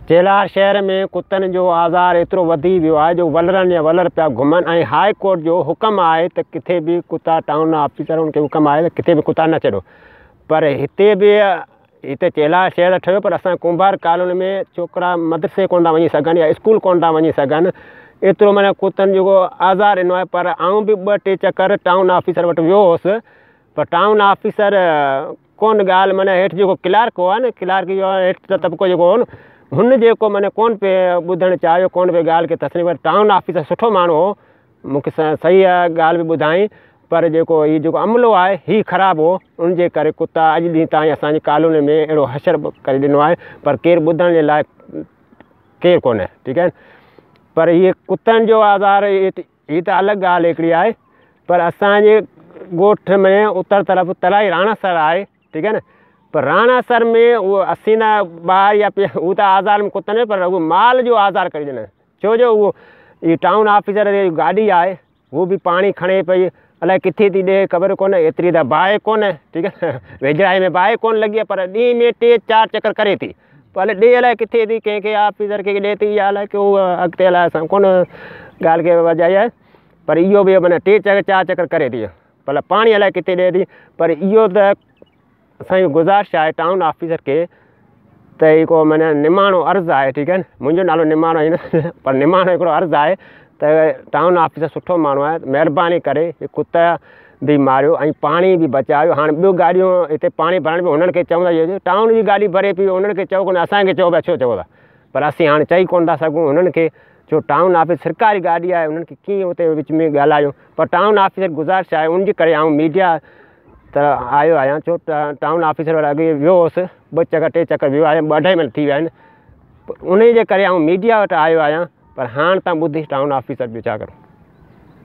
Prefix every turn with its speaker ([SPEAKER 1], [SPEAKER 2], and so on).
[SPEAKER 1] چيلهار شهر ۾ ڪتن جو آزار ايترو وڌي ويو آهي جو ولرن جا ولر پيا گهمن ۽ هاء ڪورٽ جو حڪم آهي ته ڪٿي به ڪتا ٽائون آفيسر ان کي حڪم آهي ته ڪٿي به ڪتا نه ڇڏو پر هتي به هتي چيلهار شهر ٺهيو پر اسان ڪنڀار ڪالوني ۾ ڇوڪرا مدرسي ڪونه ٿا وڃي سگهن يا اسڪول ڪونه ٿا وڃي سگهن ايترو معنيٰ ڪتن جيڪو آزار ڏنو آهي پر آئون به ٻه ٽي چڪر ٽائون آفيسر وٽ ويو هوس پر ٽائون آفيسر ڪونه ڳالهه معنيٰ هيٺ جيڪو ڪلارڪ هو نه ڪلارڪ جو هيٺ طبقو جيڪو هو نه هن جيڪو معنيٰ ڪونه پئي ٻڌڻ چاهيو ڪونه پئي ڳالهه کي تسليم ڪري ٽائون آفيسر سٺو ماڻهو هو مون کي صحيح ڳالهه به ٻڌائين پر جيڪو هي جيڪو عملو آهي هي خراب هو ان جي ڪري ڪتا اڄ ڏينهن تائين اسانجي ڪالوني ۾ اهڙو حشر ڪري ڏنو آهي پر ڪير ٻڌڻ جي لاء ڪير ڪونهي ٺيڪ آهي پر هي ڪتن جو آزار هي ته الڳ ڳالهه هڪڙي آهي پر اسان جي ڳوٺ ۾ اتر طرف ترائي راڻا سر آهي ٺيڪ آهي نه پر راڻا سر ۾ اهو اسين نه ٻاهر يا هو ته آزار ۾ ڪتن پر اهو مال جو آزار ڪري ڏنو ڇو جو اهو هي ٽائون آفيسر جي گاڏي آهي هو به پاڻي کڻي پئي الائي ڪٿي ٿي ڏي خبر ڪونه ايتري ته باهه ڪونه ٺيڪ آهي ويجهڙائي ۾ باهه ڪونه لڳي آهي پر ڏينهن ۾ ٽي چار چڪر ڪري ٿي پر ڏي الائي ڪٿي ٿي ڪنهن کي آفيسر کي ڏي ٿي يا الائي ڪو اڳتي الائي اسان ڪونه ڳالهه کي وڌائي آهي پر اهو به معنيٰ ٽي چڪر چار چڪر ڪري ٿي پر پاڻي الائي ڪٿي ڏي ٿي پر اهو ته اسانجي گذارش آهي ٽائون آفيسر کي ته هي ڪو معنيٰ نماڻو عرض آهي ٺيڪ آهي نه منهنجو نالو نماڻو آهي نه پر نماڻو هڪڙو عرض آهي ته ٽائون آفيسر سٺو ماڻهو آهي مهرباني ڪري هي ڪتا به ماريو ۽ پاڻي به بچايو هاڻي ٻيون گاڏيون هتي پاڻي ڀرڻ به هنن کي چئون ٿا ٽائون جي گاڏي ڀري پئي انهن کي چئو ڪونه اسان کي چئو پيا ڇو چئو ٿا پر اسين هاڻي چئي ڪونه ٿا سگهون هنن کي ڇو ٽائون آفيس سرڪاري گاڏي آهي انهن کي ڪيئن اتي وچ ۾ ڳالهايون پر ٽائون آفيسر گذارش آهي ان جي ڪري آئون ميڊيا ته آيو آهيان ڇو ٽائون آفيسر وٽ اڳي ويو هوس ٻه چڪر ٽي چڪر ويو آهيان ٻه اڍائي مهينا ٿي ويا آهن ان جي ڪري آئون ميڊيا وٽ آيو آهيان پر هاڻ تان ٻڌي ٽائون آفيسر جو ڇا ڪرون.